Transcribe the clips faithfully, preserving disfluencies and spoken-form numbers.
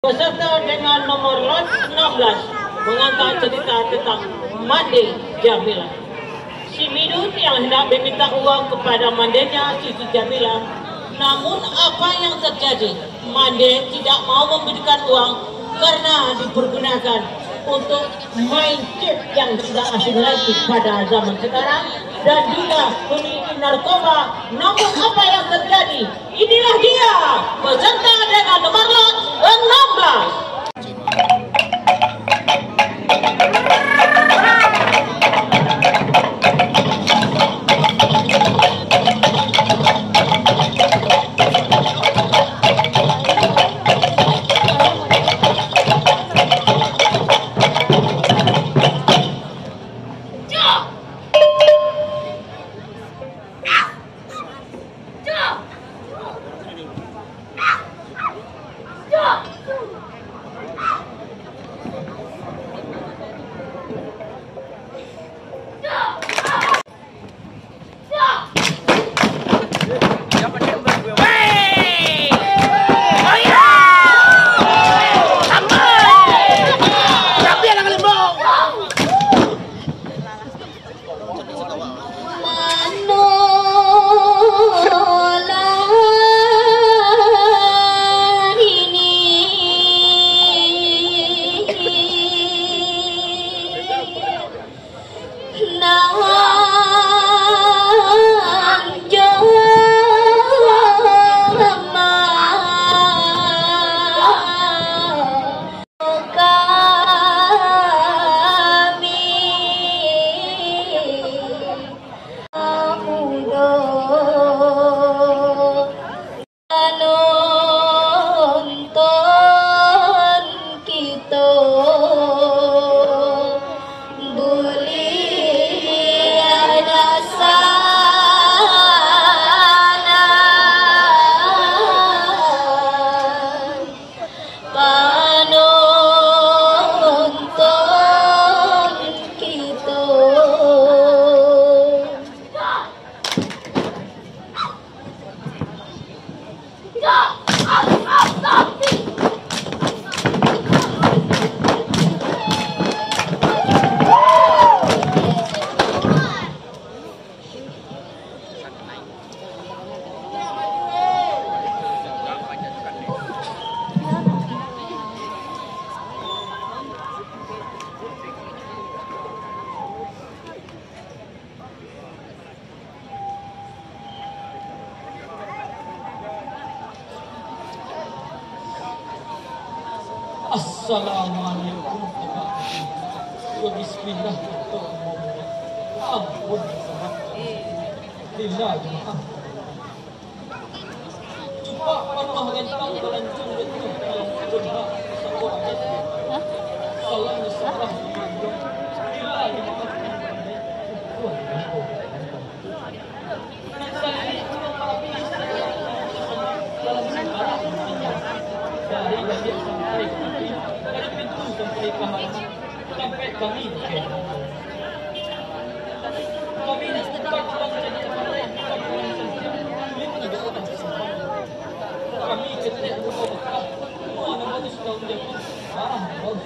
Peserta dengan nomor lot enam belas mengangkat cerita tentang Mande Jamila. Si Midun yang hendak meminta uang kepada mandenya Siti Jamila, namun apa yang terjadi, Mande tidak mau memberikan uang karena dipergunakan untuk main chip yang tidak asing lagi pada zaman sekarang dan juga memiliki narkoba. Namun apa yang terjadi, inilah dia peserta dengan nomor lot enam belas. Panonton kito buliah dasana. Panonton kito. Assalamualaikum warahmatullahi wabarakatuh. Bismillah. Ampun. Lillah, jamaah. Cupak panuah rentang balancung. Salam sejahtera. Dari baliak sampai ka ateh, dari pintu sampai ka halaman, sampai kami bakeh. Kami bukan urang jadi apo, bukan urang saja. Kami tidak urang simpang. Kami ketek rumah Mekah, rumah enam ratus tahun jaman, darah haus.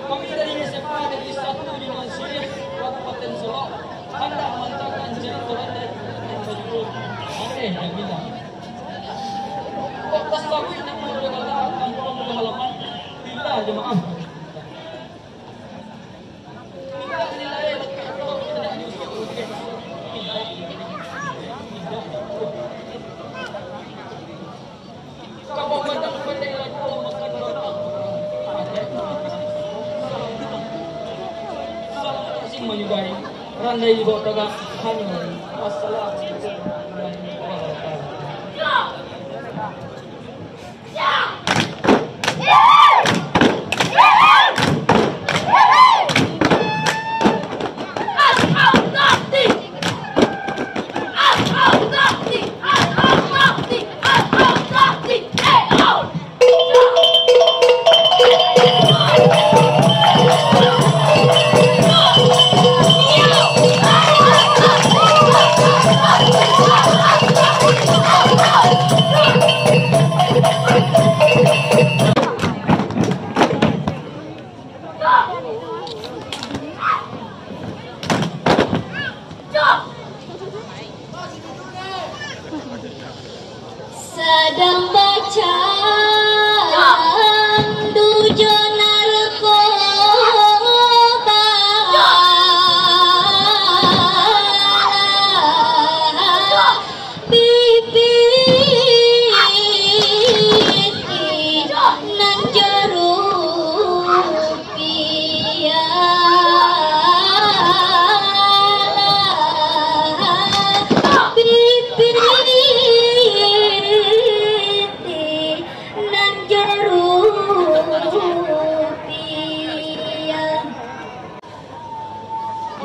Kami dari S M A Negeri Satu Yunan Sirih, Kabupaten Solok, handak mamancakan carito randai tantang Aneh Jamila. Kok tasabuik namo jo gala, kampuang jo halaman, lillah jamaah. Mintak lillah, eh, lakak kok indak diusik-usik. Indak, indak, indak. Randai dibaok tagak, hanyo. Wassalamualaikum warahmatullahi wabarakatuh.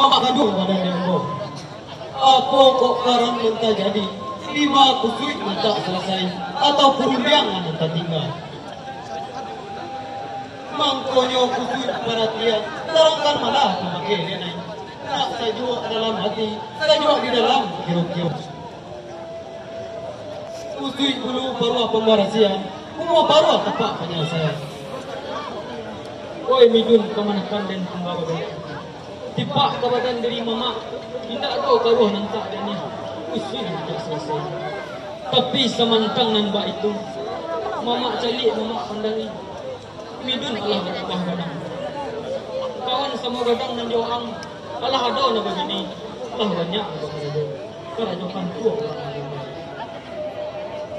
Aduh, badan ambo. Apo kok karang nan tajadi? Dima kusuik nan tak salasai, atau parundiangan nan tatingga? Mangkonyo kusuik paratian, tarangkan malah pamakai denai. Nak sajuak dalam hati, sajuak di dalam kiro-kiro. Kusuik bulu paruah pambarasian, umua paruah tapak panyalaian. Oi Midun, kamanakan den punggawa banyak. Tipak ka badan diri mamak, indak ado karuah nan tak daniah, usuih nan tak salasai. Tapi samantang nan baitu, mamak caliak, mamak pandangi. Midun alah batambah gadang. Kawan samo gadang nan jo ang, alah ado nan babini, alah banyak nan bakarajo. Karajo kantua urang nan jo.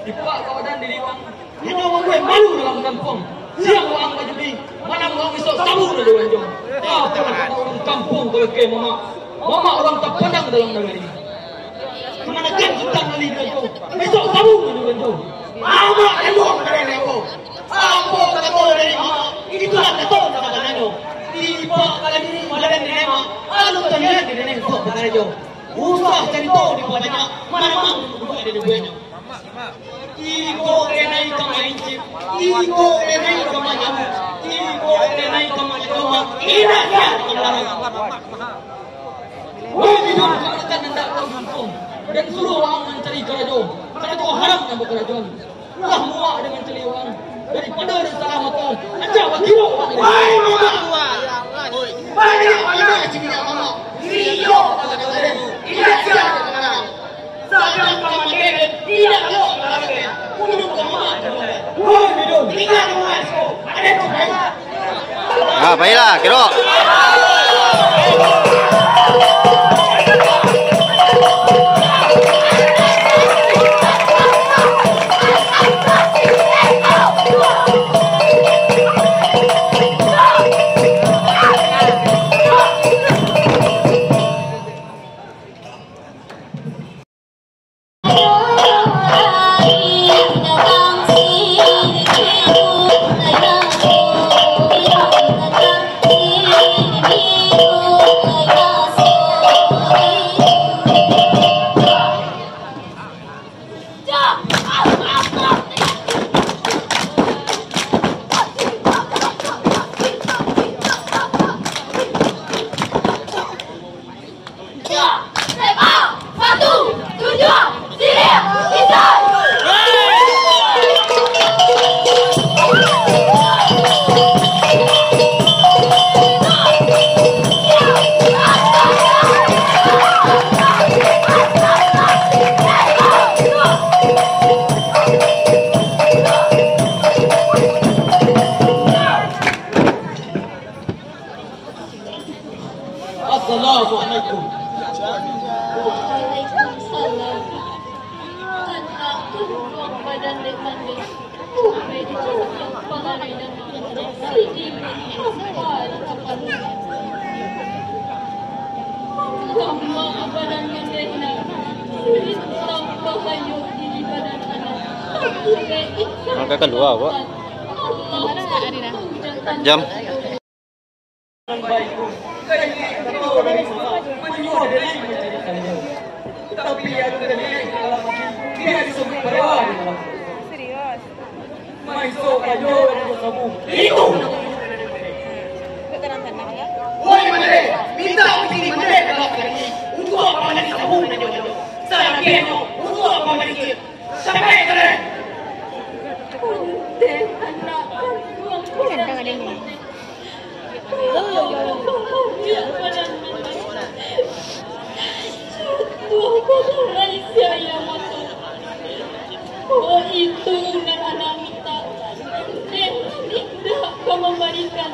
Tipak ka badan diri wang, inyo mambuek malu dalam kampuang. Siang waang bajudi, malam waang isok sabu nan diranjang. Apolah kata urang kampuang kabake mamak. Mamak urang tapandang dalam nagari. Kamanakan kutang nan diranjang, isok sabu nan diranjang. Mamak elok dari lebo. Apo kato dari mamak, itulah kato nan sabananyo. Tipak ka diri badan diri mamak, alun taliek di diri kok bakarajo. Usah carito dipabanyak, manamang duduak di duduaknyo. Iko denai ka malincik, iko denai ka manyamu, iko denai ka manyamu, indak sia ka malarang. Woi, Midun, kamanakan nan dak tau diuntuang, den suruah waang mancari karajo, karajo haram nan bakarajoan. Lah muak den mancaliak waang, daripado den salah mato, ancak bakiro waang. Woi, mamak! Banyak bana cigak mamak. Iyo, kata-kata den. Indak sia ka malarang. Sadang ka mati den, indak elok ka malarang den. Unduak ka mamak. Woi, Midun, tingga dulu, Asko. Ado tu, baik. Ah, baiklah, kiro. Satu, tujuh, silia, pisau. Assalamualaikum. Waalaikumsalam. Anak tumbuah badan dek mandeh. Umai di jauh yang pangarai dan mandeh. Sidi mandeh. Apa di kapan. Tambah badan mandeh nak. Sulit tambah hayo diri badan anak. Sampai ikam. Maka keluar, Wak. Allah. Jam. Tapi yang terlihat dalam hati, dia disebut pada wali dalam hati. Maiso kajo dan sabu. Itu. Woi, mandeh, minta izin mandeh dalam hati. Untuk apa mandeh sabu dan sabu? Salah dia, untuk apa mandeh? Sampai kalian. Ondeh, anak kanduang. Jangan, jangan, jangan. Jatuah pada raih si ayah mato. Oh, itu nan anak minta. Ondeh indak ka mambarikan.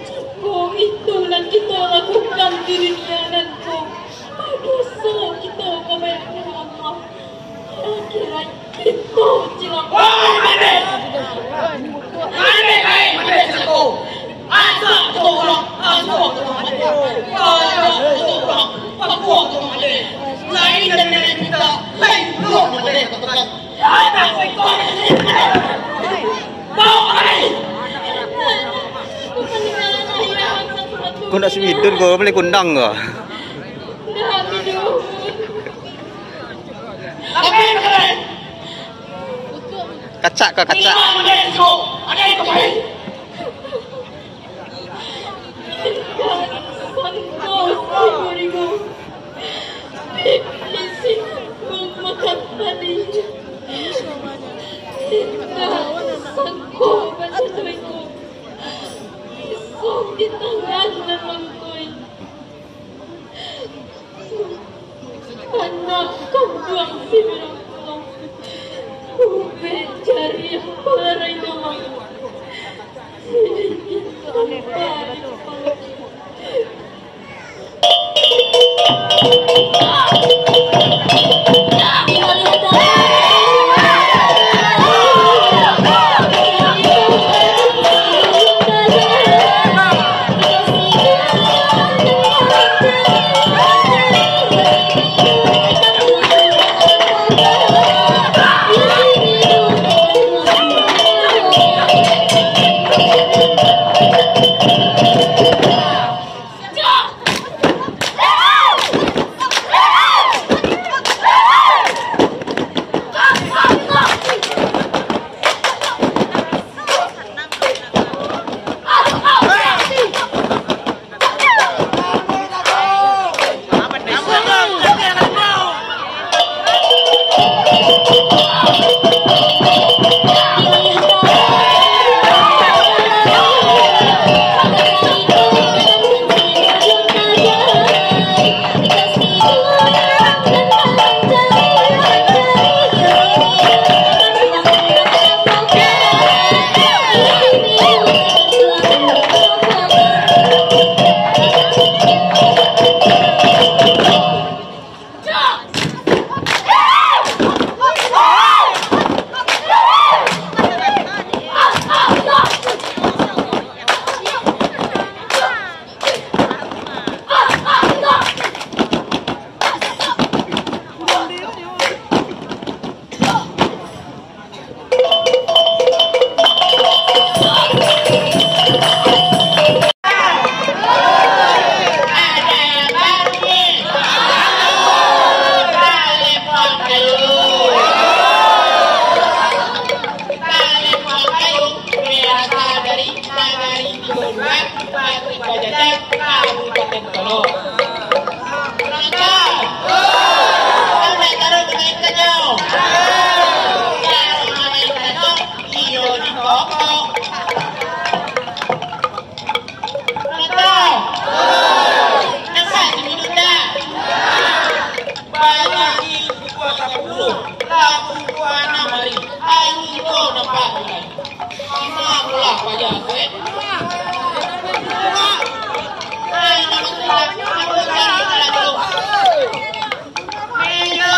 Jikok itu nan kito lakukan di dunia nan ko, badoso kito ka Allah. Akhirat kito cilaka. Woi, Mandeh! Mandeh, Mandeh, Mandeh, cilako! Asak kito urang, asak kito Mandeh! Asak kito urang, pakua kito Mandeh! Lain dari Mandeh minta, lain pulo Mandeh katakan. Anak kito Mandeh! Bawa Mandeh! Kau nak si Midun kau, boleh kundang kau. Kacak kau, kacak. Di tangan nan mangkoi. Anak kanduang si Mirangkuang. Ubek jariah parai damang. Sidikit sampai di kepala. Penonton, sampai taruh kebaikannya. Yang mana yang taruh, iyo di pokok. Penonton, nampak si Midun tak? Banyak di pukul sapuluah, lah pukul anam hari, ayu ko nampak mulai. Limo pulo paja, eh. Hai, nama tu, nama tu, nama tu. Minggir.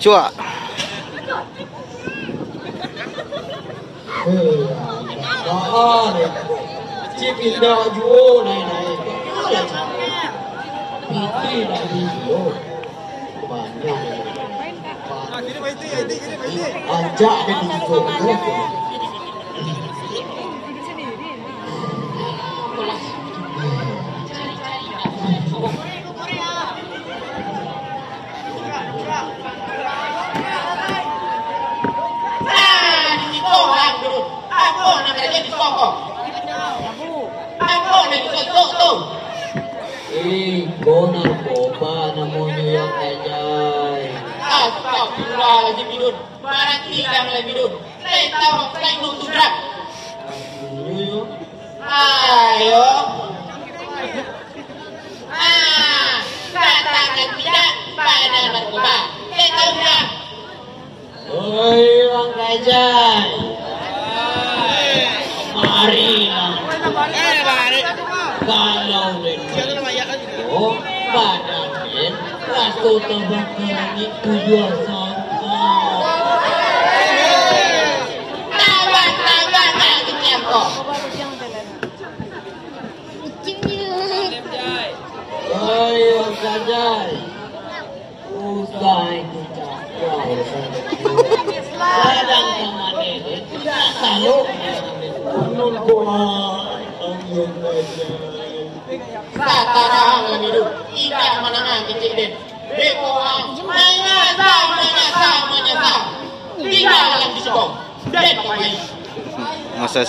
Cuak. Eh, maan, cik indak juo naiak-naiak. Pitih nak bali juo. Banyak. Ajak dia bali juo. Eh, ko narkoba namonyo, Yang Kajai. Astagfirullahaladzim, Midun. Baranti lah, Midun. Lai tau, lai nuntudak. Ayo. Ah, katakan tidak pada narkoba. Saya tahu dah. Oi, Bang Kajai. Marilah. Kalau den, oh, badan den raso tabang ka langik tujuah sangka. Tabang, tabang, nak kecil kok. Ayo, Kajai. Usah Satarang lah hiduik, indak manangah kecek den. Beko ang manyasah, manyasah, manyasah. Tingga dalam diskon. Den ka pai. Masa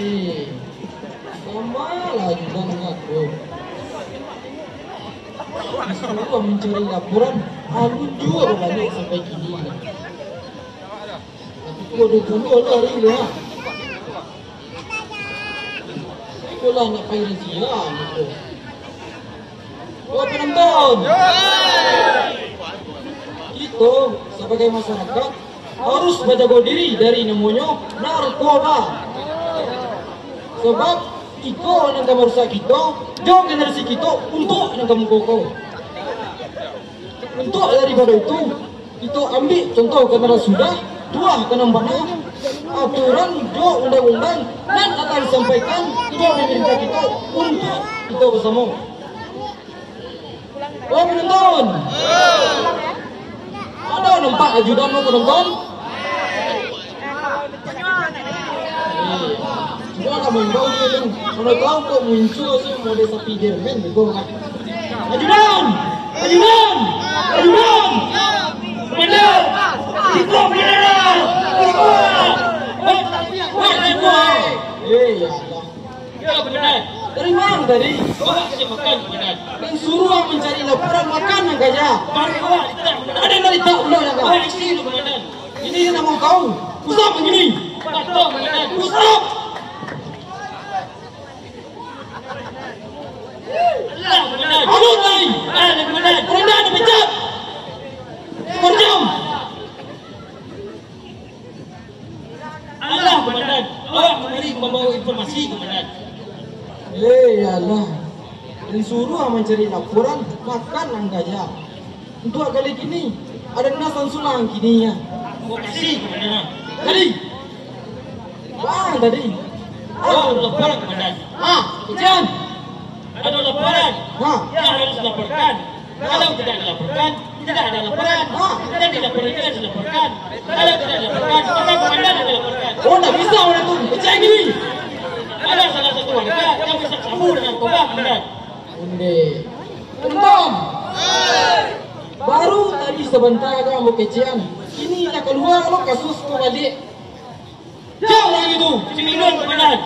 Eh, mamalah juga mangaku. Disuruah mancari laporan, alun juo babaliak sampai kini. Tapi kok duo puluah lah hari tu, ha? Ikolah nak pai razia, gitu. Oh, penonton. Kito sabagai masyarakat harus bajago diri dari namonyo narkoba. Sabab iko nan ka marusak kito, jo generasi kito untuak nan ka muko ko. Untuak daripado itu, kito ambiak contoh ka nan lah sudah, tuah ka nan bana, aturan jo undang-undang nan akan disampaikan jo pemerintah kito untuak kito basamo. Oh, penonton! Ado nampak ajudan lo, penonton? Cuma nak maimbau je tu. Kalau tahu kok muncul si model sapi Jerman tu, kau kan. Ajudan! Ajudan! Ajudan! Komandan! Iko komandan! Iko! Weh, weh, iko! Eh, ya Allah. Ya, komandan. Dari mana tadi? Awak cari makan, komandan. Nan suruah mancari laporan makan nan gajah. Baru awak tidak, komandan. Ada dari tak pulau yang kau? Awak isi tu, komandan. Ini nama kau. Usap begini. Betul, komandan. Usap. Alah, komandan. Alun lai. Alah, komandan. Komandan dipecat. Korjam. Alah, komandan. Awak kamari mambawa informasi, komandan. Eh, alah. Disuruah mancari laporan makan nan gajah. Untuak kali kini, ado nan sansulang kini, ya. Lokasi, komandan. Tadi. Bang, tadi. Oh, laporan, komandan. Ah, Ican. Ado laporan. Ha. Yang harus dilaporkan. Kalau tidak dilaporkan, Tidak ada laporan. Ha? Dan di laporan tidak dilaporkan. Kalau tidak dilaporkan, maka komandan yang dilaporkan. Oh, tak bisa orang tu. Percaya gini. Ada salah satu warga yang bisa sambung dengan komandan. Onde. Kentang. Baru tadi sabanta ka ambo kecekan. Kini lah kalua lo kasus tu baliak. Siapa lagi tu? Si Midun, komandan.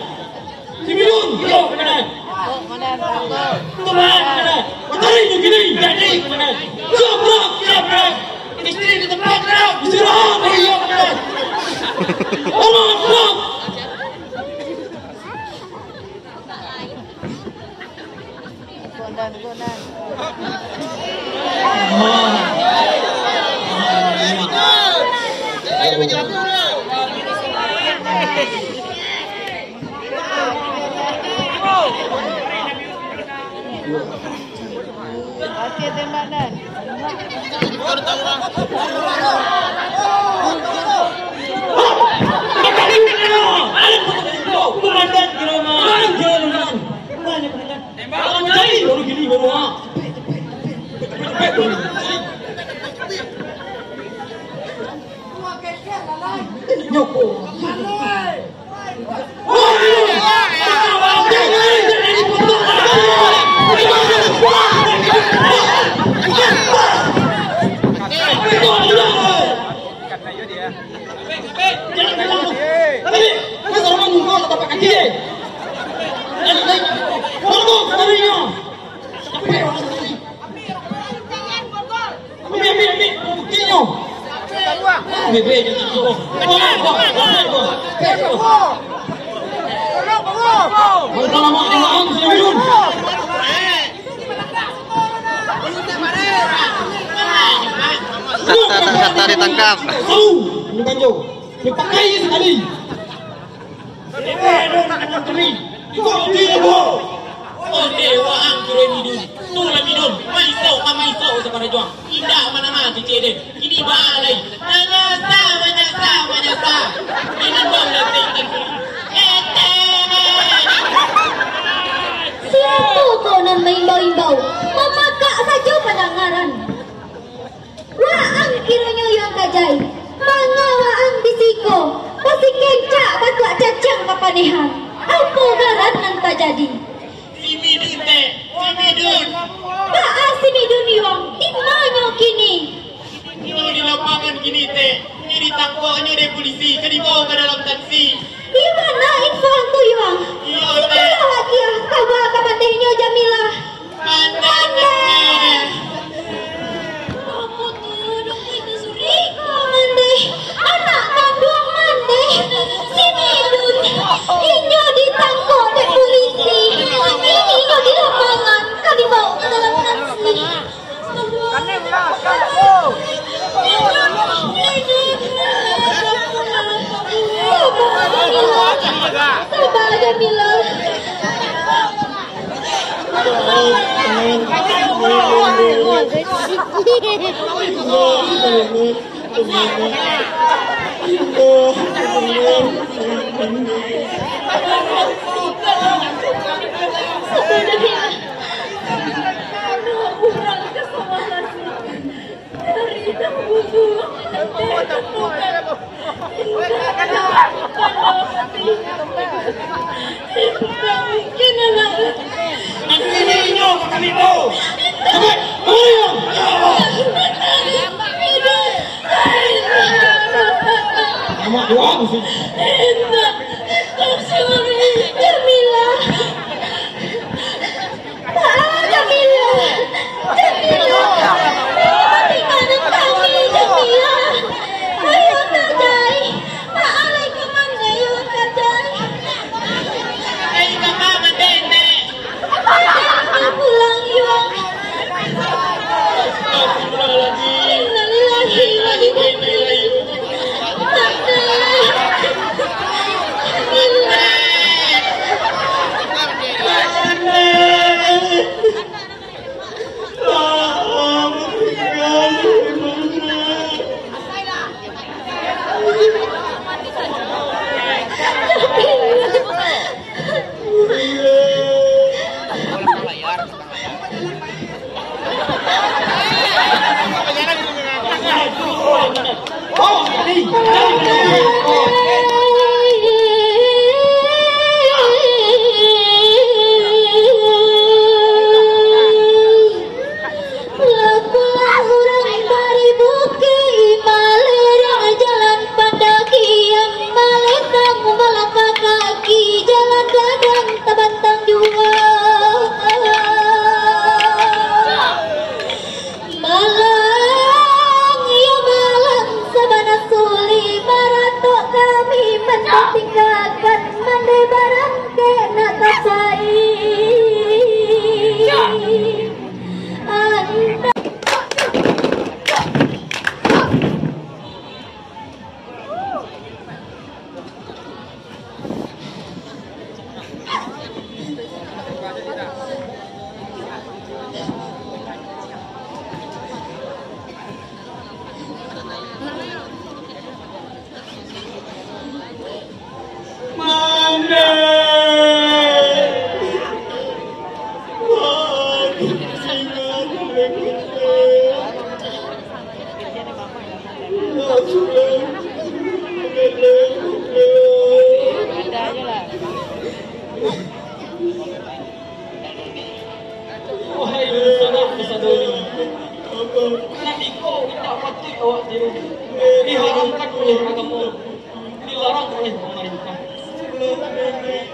Si Midun, yo, komandan. Komandan, tangkap. Komandan, komandan. Matahari tu kini, jadi, komandan. Siap, bro, siap, bro. Istri di tempat, bro. Istirahat, yo, komandan. Tolong, bro. Oke, tembak, Dan. Satu-satu ditangkap. Tahu, bukan jo. Dipakai sekali. Onde waang kiro Midun. Tu lah Midun. Maiso ka maiso sabarajuang. Indak manama cicik den. Kini baa lai. Manyasa, manyasa, manyasa. Ini bau datang. Siapo ko nan maimbau-imbau? Mamakak sajo pandangaran. Waang kironyo Yuang Kajai, manga waang di siko, basikencak batuak caciang kapanehan. Apo garan nan tajadi? Si Midun, Tek, si Midun. Baa si Midun, Yuang? Di manyo kini? Inyo di lapangan kini, Tek. Inyo ditangkoknyo dek pulisi, ka dibawo ka dalam taksi. Di mana info tu, Yuang? Iyo, Tek. Bawa dia, ka bawa ka pandehnyo Jamilah. Pandai, Pandai. Apo tu, dok itu suriko, Mandeh? Anak kanduang Mandeh, si Midun. Inyo ditangkok dek pulisi. Kini inyo di lapangan, ka dibawo ka dalam taksi. Sabar, Jamilah. Dari dahulu, Anda tak pernah mengenal. Indak mungkin, anak. Nanti inyo ka kami bawo. Sampai, kemari, Bang. Amak doa tu sih. Indak. Sorry, Jamilah. Maaf, Jamilah. Jamilah. Jangan tinggalkan kami, Jamilah. Ayo, Kak Jai. Maaf, Kak Jai. Ayo, Kak Jai. Ayo, Kak Jai. Pulang, yo. Innalillahi wa inna ilaihi raji'un. Kak Jai.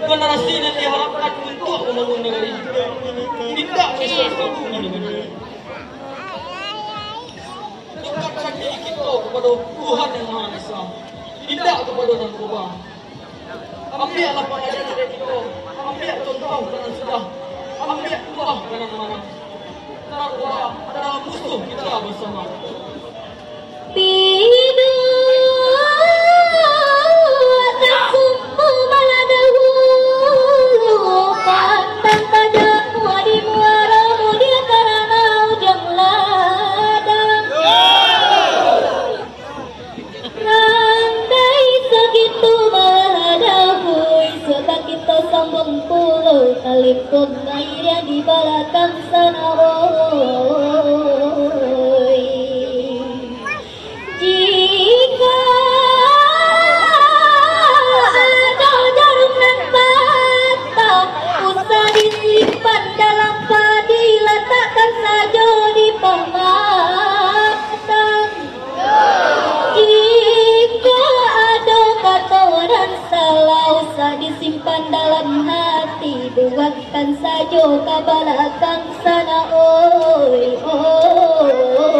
Generasi nan diharapkan untuak mambangun nagari. Indak bisa diganggu. Dekatkan diri kito kapado Tuhan Yang Maha Esa, indak kapado narkoba. Ambiaklah palajaran dari kito, ambiak contoh ka nan sudah, ambiak ubah ka nan manang. Narkoba adalah musuh kita bersama. Piduatan sumpu malah dahulu, pantang tajamu di muara mulia karana ujang ladang. Randai sakitu malah dahulu, isuak kito sambung pulo, kalipun mairiang di balakang sana, oi. Jika ado jarum nan patah, usah disimpan dalam padi, latakkan sajo di pamatang. Jika ado kato nan salah, usah disimpan dalam hati, buangkan sajo ka balakang sana, oi, oi.